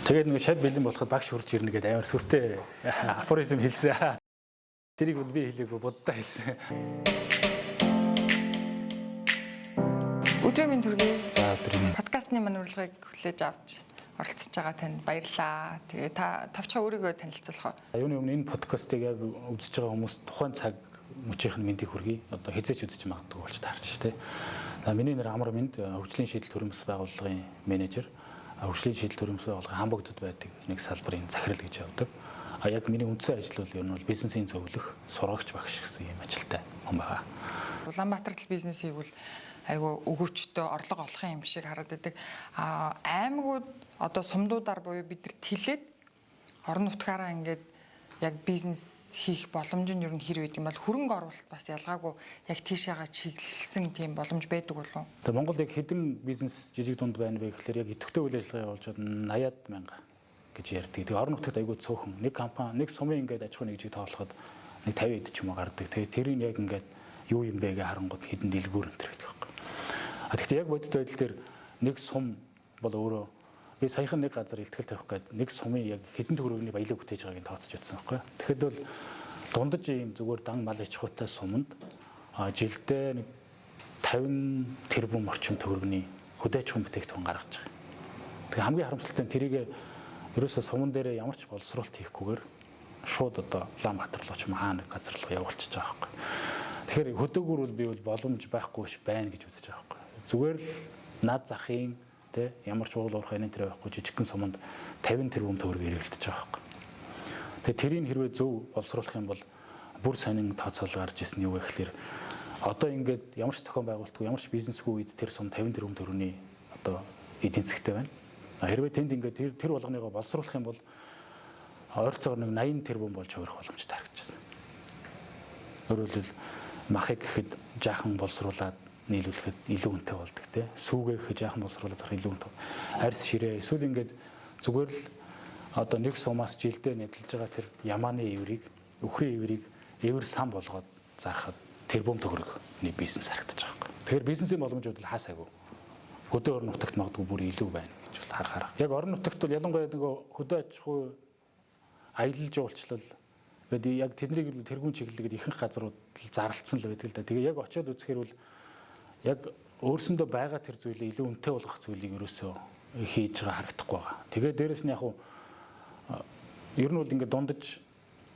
Тэгээд нэг шав бэлэн болоход багш хурж ирнэ гэдэг амар сүртэй афоризм хэлсэн. Тэрийг бол би хэлээгүй, Будда хэлсэн. Өдрийн мэнд хүргэе. За, өдрийн мэнд. Подкастны маань урилгыг хүлээж авч оролцож байгаа танд баярлалаа. Тэгээ та товчхон өөрийгөө танилцуулах уу? Юуны өмнө энэ подкастыг яг үзэж байгаа хүмүүс тухайн цаг мөчийнх нь мэндийг хүргэе. Одоо хэзээ ч үзэж магадгүй болж таарч тий. За, миний нэр Амар Мэнд, хөгжлийн шийдэл төрөмс байгууллагын менежер. Хөгжлийн шийдэл төрөмс байгууллагын Хамбогдод байдаг нэг салбарын захирал гэж явдаг. А яг миний үндсэн ажил бол ер нь бол бизнесийн зөвлөх, сургагч багш гэсэн юм ажилтай хүн байгаа. Улаанбаатарт л бизнес хийвэл айгүй өгөөчтэй орлого олох юм шиг хараад байдаг. А аймагуд одоо сумдуудаар буюу бид нар тэлээд орон нутгаараа ингээд яг бизнес хийх боломж нь ер нь хэр байд юм бол хөрөнгө оруулалт бас ялгаагүй яг тийшээгээ чиглэсэн тийм боломж байдаг болов уу? Тэгээ Монголд яг хэдэн бизнес жижиг дунд байна вэ гэхлээр яг идэвхтэй үйл ажиллагаа явуулж 80-аад мянга гэж ярьдаг. Тэгээ орон нутагт айгүй цөөхөн нэг компани, нэг сумын ингээд аж ахуйн нэгжийг тоолоход нэг 50 эд ч юм уу гардаг. Тэгээ тэрийг яг ингээд юу юм бэ гэж харангууд хэдэн дэлгүүр энэ төр гэдэг байхгүй. А тэгвэл яг бодит байдал дээр нэг сум бол өөрөө би саяхан нэг газар илтгэл тавих гээд нэг сумын яг хэдэн төгрөгийн баялаг бүтээж байгааг нь тооцож утсан байхгүй. Тэгэхэд бол дундаж ийм зүгээр дан мал аж ахуйтай суманд жилдээ нэг 50 тэрбум орчим төгрөгийн хөдөө аж ахуйн бүтээгдэхүүн гаргаж байгаа. Тэгээ хамгийн харамсалтай нь тэрийг ерөөсөө суман дээрээ ямар ч боловсруулалт хийхгүйгээр шууд одоо Улаанбаатар руу ч юм хаа нэг газар руу явуулчихж байгаа байхгүй. Тэгэхээр хөдөөгөр бол би бол боломж байхгүй ш байна гэж үзэж байгаа байхгүй. Зүгээр л над захын тэ ямар ч уул уурхай энэ тэр байхгүй жижигхэн суманд 50 тэрбум төгрөг эргэлдэж байгаа байхгүй. Тэгээ тэрийг хэрвээ зөв боловсруулах юм бол бүр сонин тооцоол гарч ирсэн юу вэ гэхлээр одоо ингээд ямар ч зохион байгуулалтгүй, ямар ч бизнесгүй үед тэр сум 50 тэрбум төгрөгийн одоо эдийн засгтай байна. Хэрвээ тэнд ингээд тэр болгоныгоо боловсруулах юм бол ойролцоогоор нэг 80 тэрбум болж хувирах боломжтой харагдчихсан. Өөрөөр хэлбэл махыг гэхэд жаахан боловсруулад нийлүүлэхэд илүү үнэтэй болдог те. Сүүгээ гэхэд жаахан боловсруулад зарах илүү үнэтэй. Арьс ширээ эсвэл ингээд зүгээр л одоо нэг сумаас жилдээ нэдэлж байгаа тэр ямааны эврийг, өхрийн эврийг эвэр сан болгоод зархад тэрбум төгрөгний бизнес харагдаж байгаа юм. Тэгэхээр бизнесийн боломжууд бол хаасаагүй. Хөдөө орон нутагт магадгүй бүр илүү байна гэж бол харахаар. Яг орон нутагт бол ялангуяа нөгөө хөдөө аж ахуй аялал жуулчлал гэдэг яг тэднийг тэргүүн чиглэлгээд ихэнх газрууд зарлцсан л байдаг л да. Тэгээ яг очиод үзэхээр бол яг өөрсөндөө байгаа тэр зүйлээ илүү үнэтэй болгох зүйлийг ерөөсөө хийж байгаа харагдахгүй байгаа. Тэгээ дээрэс нь яг уу ер нь бол ингээд дундаж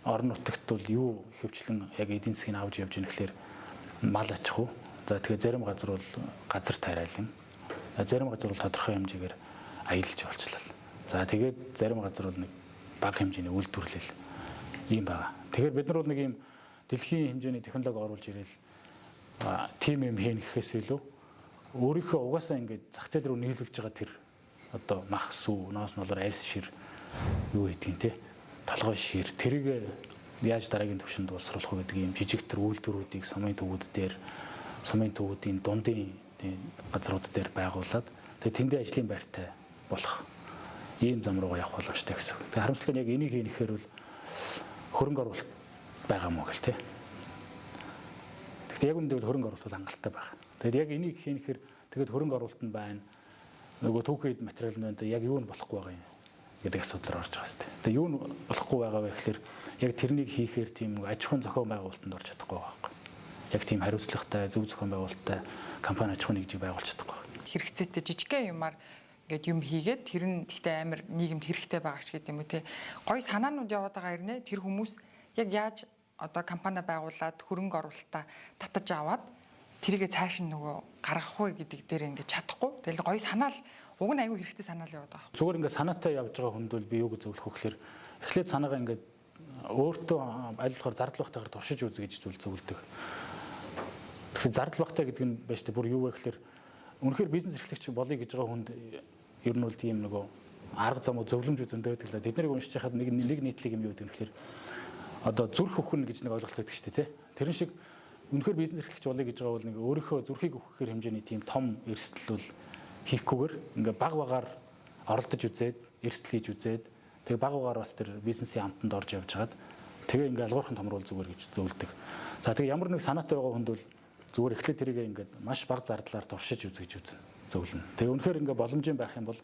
орон нутагт бол юу ихэвчлэн яг эдийн засгийг авч явж байгаа гэхлээр мал аж ахуй. За тэгээ зарим газар бол газар тариалан. Зарим газар бол тодорхой хэмжээгээр аялал жуулчлал. За тэгээд зарим газар бол нэг бага хэмжээний үйлдвэрлэл ийм байгаа. Тэгэхээр бид нар бол нэг ийм дэлхийн хэмжээний технологи оруулж ирээл тим юм хийн гэхээс илүү өөрийнхөө угаасаа ингээд зах зээл рүү нийлүүлж байгаа тэр одоо мах сүү, ноос нолоор арьс шир юу гэдгийг те толгой шир тэрийг яаж дараагийн түвшинд боловсруулах вэ гэдэг ийм жижиг төр үйлдвэрүүдийг сумын төвүүд дээр, сумын төвүүдийн дундын газрууд дээр байгуулад тэгээ тэндээ ажлын байртай болох ийм зам руугаа явах боломжтой гэсэн үг. Тэгээ харамсалтай нь яг энийг хийхээр бол хөрөнгө оруулалт байгаа мó гэл те. Гэхдээ яг үүндээ бол хөрөнгө оруулалт бол хангалттай байна. Тэгээд яг энийг хийхээр тэгээд хөрөнгө оруулалт нь байна. Нөгөө түүхийд материал нь байна. Яг юу нь болохгүй байгаа юм гэдэг асуудал руу орж байгаа хэвээр. Тэгээд юу нь болохгүй байгаа вэ гэхээр яг тэрнийг хийхээр тийм нэг аж ахуйн зохион байгуулалтанд орж чадахгүй байгаа байхгүй. Яг тийм хариуцлагатай, зөв зохион байгуулалттай компани аж ахуйн нэгжийг байгуулж чадахгүй байгаа. Хэрэгцээтэй жижигхэн юмар ингээд юм хийгээд тэр нь гэхдээ амар нийгэмд хэрэгтэй байгаа ч гэдэг юм уу те. Гоё санаанууд яваад байгаа ирнэ. Тэр хүмүүс яг яаж одоо компани байгуулад хөрөнгө оруулалтаа татаж аваад тэрийгэ цааш нь нөгөө гаргах вэ гэдэг дээр ингээд чадахгүй. Тэгэл гоё санаал уг нь айгүй хэрэгтэй санаал яваад байгаа. Зүгээр ингээд санаатай явж байгаа хүнд бол би юу гэж зөвлөх вэ гэхээр эхлээд санаагаа ингээд өөртөө аль болохоор зардал багтаагаар туршиж үз гэж зүйл зөвлөдөг. Тэгэхээр зардал багтаа гэдэг нь байж та бүр юу вэ гэхээр үнэхээр бизнес эрхлэгч болъё гэж байгаа хүнд ер нь бол тийм нөгөө арга зам уу зөвлөмж зөндөө байдаг л да. Тэднийг уншиж хахад нэг нэг нийтлэг юм юу гэдэг нь гэхээр одоо зүрх өхөн гэж нэг ойлголт байдаг шүү дээ, тэ. Тэрэн шиг үнэхээр бизнес эрхлэгч болъё гэж байгаа бол нэг өөрийнхөө зүрхийг өгөхээр хэмжээний тийм том эрсдэл бол хийхгүйгээр ингээ баг багаар оролдож үзээд, эрсдэл хийж үзээд, тэгээ баг багаар бас тэр бизнесийн амтанд орж явж хагаад тэгээ ингээ алгуурхан томруул зүгээр гэж зөвлөдөг. За тэгээ ямар нэг санаатай байгаа хүнд бол зүгээр эхлээд тэрийг ингээд маш бага зардлаар туршиж үзэж гэж үзэн зөвлөнө. Тэгээ үнэхээр ингээ боломжийн байх юм бол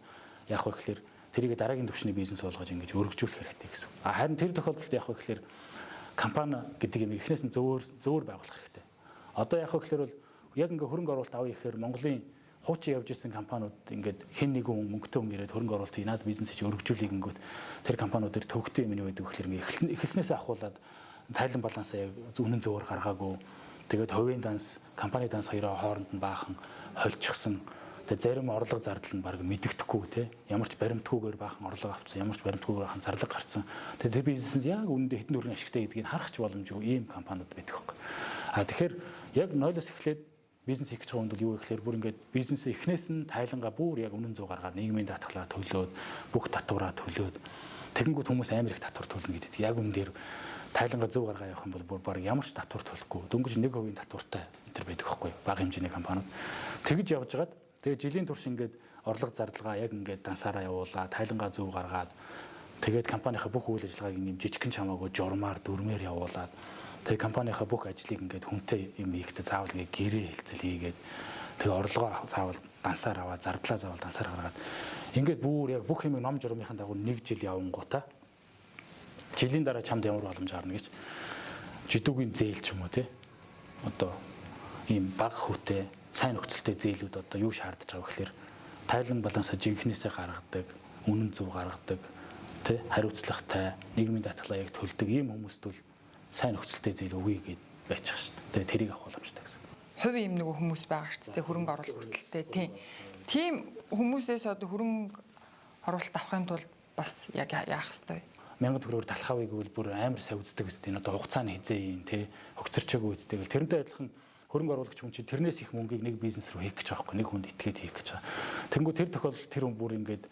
яах вэ гэхээр Тэрийг дараагийн түвшний бизнес болгож ингэж өргөжүүлэх хэрэгтэй гэсэн. А харин тэр тохиолдолд яг вэ гэхээр компани гэдэг юм эхнээс нь зөөр байгуулах хэрэгтэй. Одоо яг вэ гэхээр бол яг ингээ хөрөнгө оруулалт авъя гэхээр Монголын хуучин явж исэн компаниуд ингээд хэн нэгэн хүн мөнгөтэй хүн ирээд хөрөнгө оруулалт хийнаад бизнес чи өргөжүүлэе гингүүт тэр компаниуд дээр төвхтэй юм юу гэдэг вэ гэхээр ингээ эхэлснээсээ ахуулаад тайлан балансаа яг үнэн зөвөр гаргаагүй. Тэгээд хувийн данс, компани данс хоёроо хооронд нь баахан холчихсон. Тэгээд зарим орлого зардал нь баг мэдэгдэхгүй те. Ямар ч баримтгүйгээр баахан орлого авцсан, ямар ч баримтгүйгээр баахан зарлага гарцсан. Тэгээд тэр бизнес яг үнэндээ хэдэн төгрөгийн ашигтай гэдгийг харах ч боломжгүй ийм компаниуд байдаг хөөх. А тэгэхээр яг нойлоос эхлээд бизнес хийх гэж байгаа хүнд бол юу вэ гэхээр бүр ингээд бизнесээ эхнээс нь тайлангаа бүр яг үнэн зөв гаргаад нийгмийн даатгалаа төлөөд, бүх татвараа төлөөд тэгэнгүүт хүмүүс амар их татвар төлнө гэдэг. Яг үнэн дээр тайлангаа зөв гаргаа явах юм бол бүр баг ямар ч татвар төлөхгүй. Дөнгөж 1% татвартай энэ төр байдаг хөхгүй бага хэмжээний компаниуд. Тэгж явж хагаад тэгээ жилийн турш ингээд орлого зардлага яг ингээд дансаараа явуулаа, тайлангаа зөв гаргаад тэгээд компанийнхаа бүх үйл ажиллагааг юм жижигхэн чамаагүй журмаар дүрмээр явуулаад тэгээ компанийнхаа бүх ажлыг ингээд хүнтэй юм хийхдээ заавал ингээд гэрээ хэлцэл хийгээд тэгээ орлогоо заавал дансаар аваад зардлаа заавал дансаар гаргаад ингээд бүр яг бүх юмыг ном журмынхаа дагуу нэг жил явангуудаа жилийн дараа чамд ямар боломж гарна гэж жидүүгийн зээл ч юм уу те одоо ийм бага хүүтэй сайн нөхцөлтэй зээлүүд одоо юу шаардж байгаа вэ гэхээр тайлан балансаа жинхнээсээ гаргадаг, үнэн зөв гаргадаг, тэ хариуцлагатай, нийгмийн даатгалаа яг төлдөг ийм хүмүүст бол сайн нөхцөлтэй зээл өгье гэд байж байгаа шүү дээ. Тэгээ тэрийг авах боломжтой гэсэн. Хувийн юм нөгөө хүмүүс байгаа шүү дээ. Хөрөнгө оруулах хүсэлтэй тийм. Тийм хүмүүсээс одоо хөрөнгө оруулалт авахын тулд бас яг яах ёстой вэ? 1000 төгрөгөөр талхаа авъя гэвэл бүр амар сайн үздэг үстэй. Энэ одоо хугацаа нь хизээ юм те хөгцөрчөөгүй үстэй гэл тэрнтэй адилхан хөрөнгө оруулагч хүн чинь тэрнээс их мөнгийг нэг бизнес рүү хийх гэж байгаа байхгүй нэг хүнд итгээд хийх гэж байгаа. Тэнгүү тэр тохиолдолд тэр хүн бүр ингээд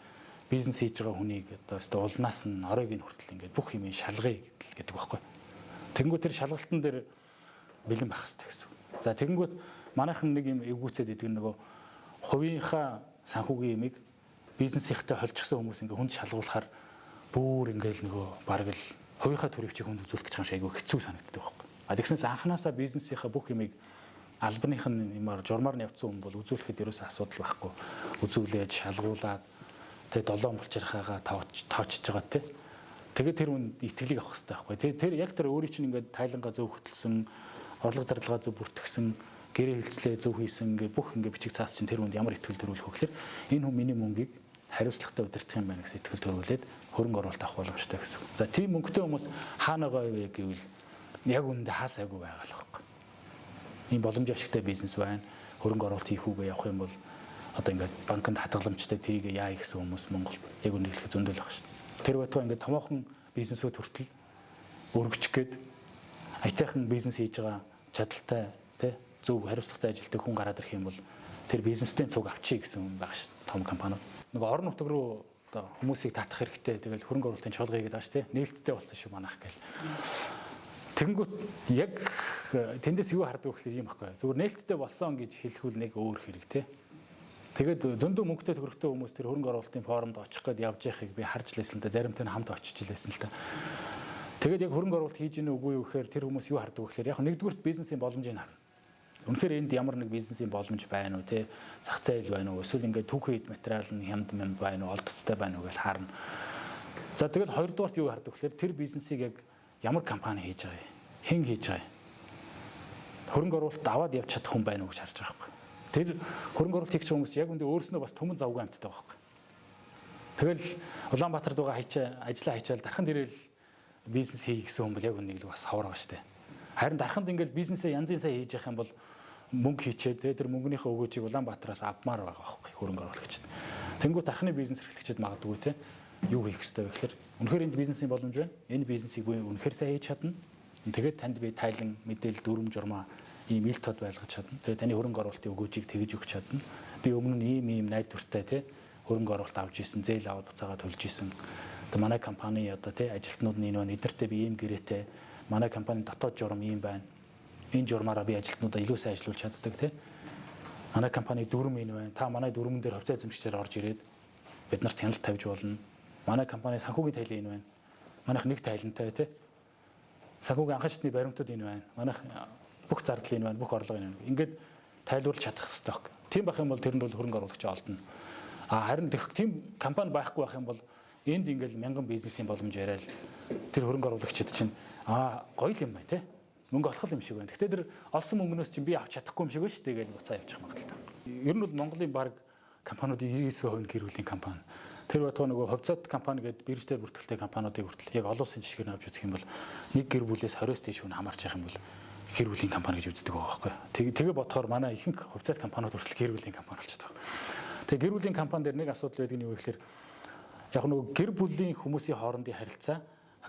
бизнес хийж байгаа хүнийг одоо өстө улнаас нь оройг нь хүртэл ингээд бүх юм шалгая гэдэг байхгүй. Тэнгүү тэр шалгалтан дээр бэлэн байх хэрэгтэй гэсэн. За тэгэнгүүт манайхан нэг юм эвгүүцээд идэг нөгөө хувийнхаа санхүүгийн имийг бизнесийнхтэй холчихсон хүмүүс ингээд хүнд шалгуулахаар бүр ингээл нөгөө бараг л хувийнхаа төрөвчийг хүнд үзүүлэх гэж байгаа юм шиг айгүй хэцүү санагддаг байхгүй. А тэгснээс анханасаа бизнесийнхаа бүх юмыг албаных нь юмар журмаар нь явцсан хүн бол үзүүлэхэд ерөөсөө асуудал байхгүй. Үзүүлээд шалгуулад тэгээ долоон булчирхаагаа тоочж байгаа те. Тэгээд тэр хүн итгэлийг авах хэрэгтэй байхгүй. Тэгээ тэр яг тэр өөрийн чинь ингээд тайлангаа зөв хөтөлсөн, орлого зардлага зөв бүртгэсэн, гэрээ хэлцлээ зөв хийсэн ингээд бүх ингээд бичиг цаас чинь тэр хүнд ямар итгэл төрүүлэх вэ гэхээр энэ хүн миний мөнгийг хариуцлагатай удирдах юм байна гэсэн итгэл төрүүлээд хөрөнгө оруулалт авах боломжтой гэсэн. За тийм мөнгөтэй хүмүүс хаана байгаа вэ гэвэл яг үүндээ хаа сайгүй байгаа л байхгүй. Ийм боломжийн ашигтай бизнес байна. Хөрөнгө оруулалт хийх үгээ явах юм бол одоо ингээд банкнд хадгаламжтай тэрийг яа гэсэн хүмүүс Монголд яг үнэ хэлэх зөндөл байгаа шин. Тэр байтугай ингээд томоохон бизнесүүд хүртэл өргөжих гээд аятайхан бизнес хийж байгаа чадaltaй тий зөв хариуцлагатай ажилтдаг хүн гараад ирэх юм бол тэр бизнестэй цуг авчий гэсэн хүн байгаа шин том компаниуд. Нөгөө орон нутг руу одоо хүмүүсийг татах хэрэгтэй. Тэгэл хөрөнгө оруулалтын чуулга хийгээд байгаа шүү дээ. Нээлттэй болсон шүү манайх гэл. Тэнгүүт яг тэндээс юу хардаг вэ гэхээр ийм байхгүй. Зүгээр нээлттэй болсон гэж хэлэхүүл нэг өөр хэрэг те. Тэгээд зөндөө мөнгөтэй төгрөгтэй хүмүүс тэр хөрөнгө оруулалтын форумд очих гээд явж байхыг би харж лээсэн л да. Заримтай нь хамт очиж лээсэн л да. Тэгээд яг хөрөнгө оруулалт хийж гинэ үгүй юу гэхээр тэр хүмүүс юу хардаг вэ гэхээр яг нэгдүгüрт бизнесийн боломжийг харна. Үнэхээр энд ямар нэг бизнесийн боломж байна уу те, зах зээл байна уу, эсвэл ингээд түүхэн эд материал нь хямд мямд байна уу, олдцтой байна уу гэж харна. За тэгэл хоёрдугаарт юу хардаг гэхээр тэр бизнесийг яг ямар компани хийж байгаа юм, хэн хийж байгаа юм, хөрөнгө оруулалт аваад явж чадах хүн байна уу гэж харж байгаа байхгүй. Тэр хөрөнгө оруулалт хийх хүмүүс яг үндэ өөрснөө бас түмэн завгүй амьттай байгаа байхгүй. Тэгэл Улаанбаатарт байгаа хайчаа ажиллаа хайчаал дархан дээрэл бизнес хий гэсэн хүн бол яг үнийг л бас хавар байгаа штэ. Харин дарханд ингээл бизнесээ янзын сайн хийж явах юм бол мөнгө хийчээ тэр мөнгөнийхөө өгөөжийг Улаанбаатараас авмаар байгаа байхгүй хөрөнгө оруулагчид. Тэнгүү дархны бизнес эрхлэгчид магадгүй те юу хийх ёстой вэ гэхээр үнэхээр энд бизнесийн боломж байна. Энэ бизнесийг би үнэхээр сайн хийж чадна. Тэгээд танд би тайлан мэдээлэл дүрм журмаа ийм ил тод байлгаж чадна. Тэгээд таны хөрөнгө оруулалтын өгөөжийг тэгж өгч чадна. Би өмнө нь ийм найдвартай те хөрөнгө оруулалт авч исэн, зээл аваад буцаагаа төлж исэн. Одоо манай компани одоо те ажилтнууд нь энэ байна. Эдэртээ би ийм гэрээтэй. Манай компани дотоод журам ийм байна. Энэ журмаараа би ажилтнуудаа илүү сайн ажилуулж чаддаг те. Манай компани дүрм энэ байна. Та манай дүрмэн дээр хувьцаа эзэмшигчээр орж ирээд бид нарт хяналт тавьж болно. Манай компани санхүүгийн тайлан энэ байна. Манайх нэг тайлантай те. Санхүүгийн анхан шатны баримтууд энэ байна. Манайх бүх зардал энэ байна, бүх орлого энэ байна. Ингээд тайлбарлаж чадах хэрэгтэй баг. Тийм байх юм бол тэрэнд бол хөрөнгө оруулагч олдно. А харин тийм компани байхгүй байх юм бол Энд ингээл мянган бизнесийн боломж яриад тэр хөрөнгө оруулагчид чинь гоё юм байна те. Мөнгө олох юм шиг байна. Гэхдээ тэр олсон мөнгнөөс чинь би авч чадахгүй юм шиг байна шүү дээ гэж буцаа явчих магадлалтай. Ер нь бол Монголын баг компаниудын 99% нь гэр бүлийн компани. Тэр байтугай нөгөө хувьцаат компани гэдэг бирж дээр бүртгэлтэй компаниудыг хүртэл яг олон улсын жишгээр нь авч үзэх юм бол нэг гэр бүлээс 20-оос дээш хүн хамаарч явах юм бол гэр бүлийн компани гэж үздэг байгаа байхгүй. Тэгээ бодохоор манай ихэнх хувьцаат компаниуд хүртэл гэр бүлийн компани болчиход байгаа. Тэгээ гэр бүлийн компани дээр нэг асуудал байдаг нь юу гэхээр яг нөгөө гэр бүлийн хүмүүсийн хоорондын харилцаа,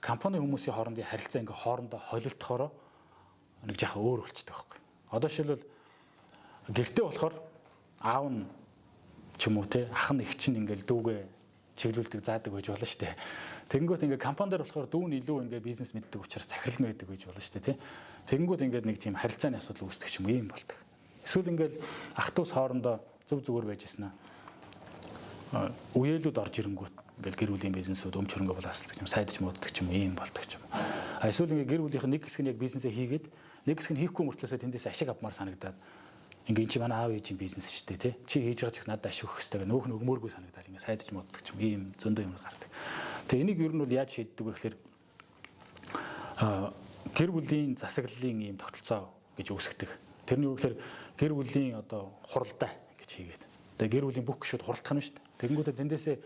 компани хүмүүсийн хоорондын харилцаа ингээ хоорондоо холилдохороо нэг жаахан өөр болчихдог байхгүй. Одоо жишээлбэл гэртээ болохоор аав нь ч юм уу те ах нь эх чинь ингээл дүүгээ чиглүүлдэг заадаг байж болно шүү дээ. Тэгэнгүүт ингээ компани дээр болохоор дүү нь илүү ингээ бизнес мэддэг учраас захирал нь байдаг байж болно шүү дээ, тий. Тэгэнгүүт ингээ нэг тийм харилцааны асуудал үүсдэг ч юм уу юм болдог. Эсвэл ингээл ах дүүс хоорондоо зөв зүгээр байж ирсэн аа. Үеэлүүд орж ирэнгүүт ингээл гэр бүлийн бизнесүүд өмч хөрөнгө болоосолдог юм, сайдж мууддаг ч юм уу юм болдог ч юм. А эсвэл ингээ гэр бүлийнх нь нэг хэсэг нь яг бизнесээ хийгээд нэг хэсэг нь хийхгүй мөртлөөсөө тэндээс ашиг авмаар санагдаад ингээ эн чи манай аав ээжийн бизнес шүү дээ, тий. Чи хийж байгаа ч гэсэн надад ашиг өгөх хэрэгтэй гэх нөөх нь өгмөөргүй санагдал ингээ сайдж мууддаг ч юм ийм зөндөө юм гардаг. Тэгээ энийг ер нь бол яаж шийддэг вэ гэхээр гэр бүлийн засаглалын ийм тогтолцоо гэж үүсгдэг. Тэрний юу гэхээр гэр бүлийн одоо хуралдаа гэж хийгээд. Тэгээ гэр бүлийн бүх гишүүд хуралдах нь шүү дээ. Тэгэнгүүтээ тэндээсээ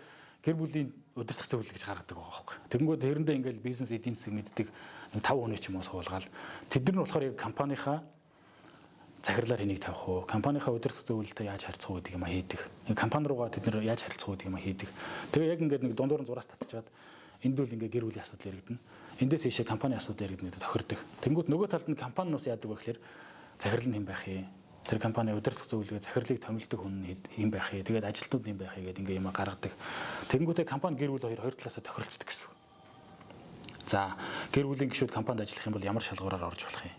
гэр бүлийн удирдах зөвлөл гэж гаргадаг байгаа байхгүй. Тэгэнгүүт тэрэндээ ингээл бизнес эдийн засаг мэддэг нэг 5 хүний ч юм уу суулгаал. Тэд нар нь болохоор яг компанийнхаа захирлаар хэнийг тавих уу? Компанийнхаа удирдах зөвлөлтөд яаж харьцах уу гэдэг юм а хийдэг. Компани руугаа тэд нэр яаж харилцах уу гэдэг юм а хийдэг. Тэгээ яг ингээд нэг дундуур нь зураас татчихад энд үл ингээд гэр бүлийн асуудал яригдана. Эндээс ийшээ компани асуудал яригдана гэдэг тохирдог. Тэнгүүт нөгөө талд нь компаниус яадаг вэ гэхээр захирал нь хэн байх юм? Тэр компани удирдах зөвлөгөө захирлыг томилдог хүн нь хэн байх юм? Тэгээд ажилтнууд нь хэн байх юм гэдэг ингээд юм гаргадаг. Тэнгүүтээ компани гэр бүл хоёр талаасаа тохиролцдог гэсэн. За гэр бүлийн гишүүд компанид ажиллах юм бол ямар шалгуураар орж болох юм?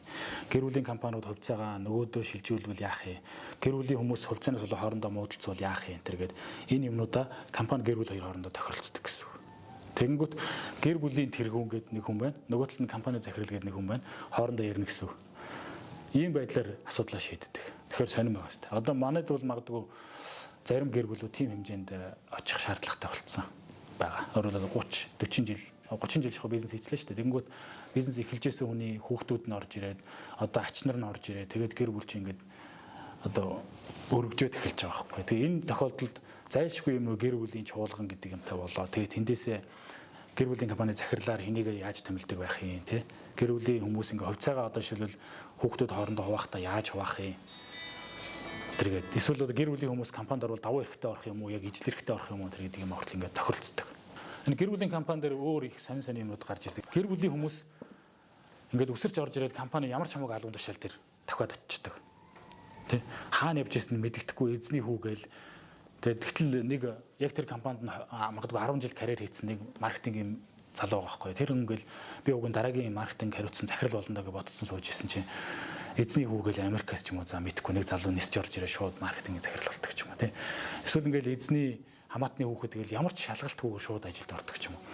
Гэр бүлийн компаниуд хувьцаагаа нөгөөдөө шилжүүлбэл яах юм? Гэр бүлийн хүмүүс хувьцаанаас болоо хоорондоо муудалцвал яах юм? Тэргээд энэ юмнуудаа компани гэр бүл хоёр хоорондоо тохиролцдог гэсэн үг. Тэгэнгүүт гэр бүлийн тэргүүн гэдэг нэг хүн байна. Нөгөө талд нь компани захирал гэдэг нэг хүн байна. Хоорондоо ярина гэсэн үг. Ийм байдлаар асуудлаа шийддэг. Тэгэхээр сонирн байгаа хэвээр. Одоо манайд бол магадгүй зарим гэр бүлүүд тийм хэмжээнд очих шаардлагатай болцсон байгаа. Өөрөөр 30 40 жил 30 жил шахуу бизнес хийчлээ шүү дээ. Тэгэнгүүт бизнес эхэлжсэн хүний хүүхдүүд нь орж ирээд одоо ач нар нь орж ирээд тэгээд гэр бүл чинь ингээд одоо өргөжөөд эхэлж байгаа байхгүй. Тэгээ энэ тохиолдолд зайлшгүй юм гэр бүлийн чуулган гэдэг юмтай болоо. Тэгээд тэндээсээ гэр бүлийн компани захирлаар хэнийг яаж томилдог байх юм те. Гэр бүлийн хүмүүс ингээ хувьцаагаа одоо шилбэл хүүхдүүд хоорондоо хуваахтаа яаж хуваах юм. Тэргээд эсвэл одоо гэр бүлийн хүмүүс компанид орвол давуу эрхтэй орох юм уу, яг ижил эрхтэй орох юм уу тэр гэдэг юм хүртэл ингээ тохиролцдог. Энэ гэр бүлийн компани дээр өөр их сонин сонин юмнууд гарч ирдэг. Гэр бүлийн хүмүүс ингээд өсөрч орж ирээд компани ямар ч хамаагүй албан тушаал дээр тавхиад очдог. Тэ хаана явж ирсэн нь мэддэхгүй эзний хүү гээл. Тэгээд тэгтэл нэг яг тэр компанид магадгүй 10 жил карьер хийсэн нэг маркетингийн залуу байгаа байхгүй. Тэр хүн ингээл би уг нь дараагийн маркетинг хариуцсан захирал болно гэж бодсон сууж исэн чинь эзний хүү гээл Америкаас ч юм уу за мэдхгүй нэг залуу нисч орж ирээ шууд маркетингийн захирал болдог ч юм уу тий. Эсвэл ингээл эзний хамаатны хүүхэд гээл ямар ч шалгалтгүйгээр шууд ажилд ордог ч юм уу.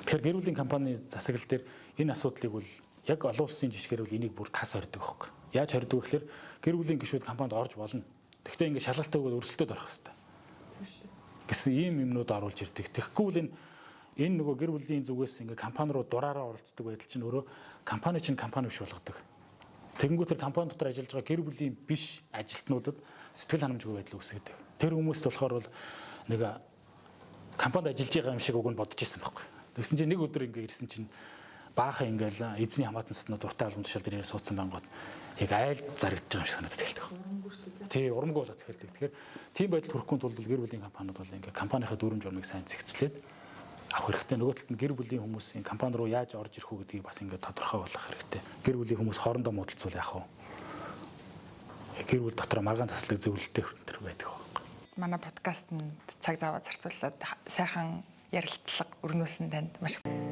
Тэгэхээр гэр бүлийн компани засаглал дээр энэ асуудлыг бол яг олон улсын жишгээр бол энийг бүр тас хордог байхгүй. Яаж хордог вэ гэхээр гэр бүлийн гишүүд компанид орж болно. Гэхдээ ингээд шалгалтгүйгээр өрсөлдөд орох хэрэгтэй. Гэсэн ийм юмнууд оруулж ирдэг. Тэгэхгүй бол энэ нөгөө гэр бүлийн зүгээс ингээд компани руу дураараа оролцдог байдал чинь өөрөө компани чинь компани биш болгодог. Тэгэнгүүт тэр компани дотор ажиллаж байгаа гэр бүлийн биш ажилтнуудад сэтгэл ханамжгүй байдал үүсгэдэг. Тэр хүмүүст болохоор бол нэг компанид ажиллаж байгаа юм шиг уг нь бодож ирсэн байхгүй. Тэгсэн чинь нэг өдөр ингээ ирсэн чинь баахан ингээл эзний хамаатан сатнаа дуртай албан тушаал дээр суудсан бангууд яг айл зарагдж байгаа юм шиг санагдаад эхэлдэг. Урамгүй шүү дээ. Тий, урамгүй болоод эхэлдэг. Тэгэхээр тийм байдалд хүрэхгүй тулд гэр бүлийн компаниуд бол ингээ компанийнхаа дүрм журмыг сайн зэгцлээд авах хэрэгтэй. Нөгөө талд нь гэр бүлийн хүмүүсийн компани руу яаж орж ирэх үү гэдгийг бас ингээ тодорхой болгох хэрэгтэй. Гэр бүлийн хүмүүс хоорондоо муудалцвал яах вэ? Гэр бүл дотор маргаан таслаг зөвлөлттэй хүртэр байдаг байхгүй. Манай подкастт цаг зав зарцуулаад сайхан ярилцлага өрнүүлсэн танд маш их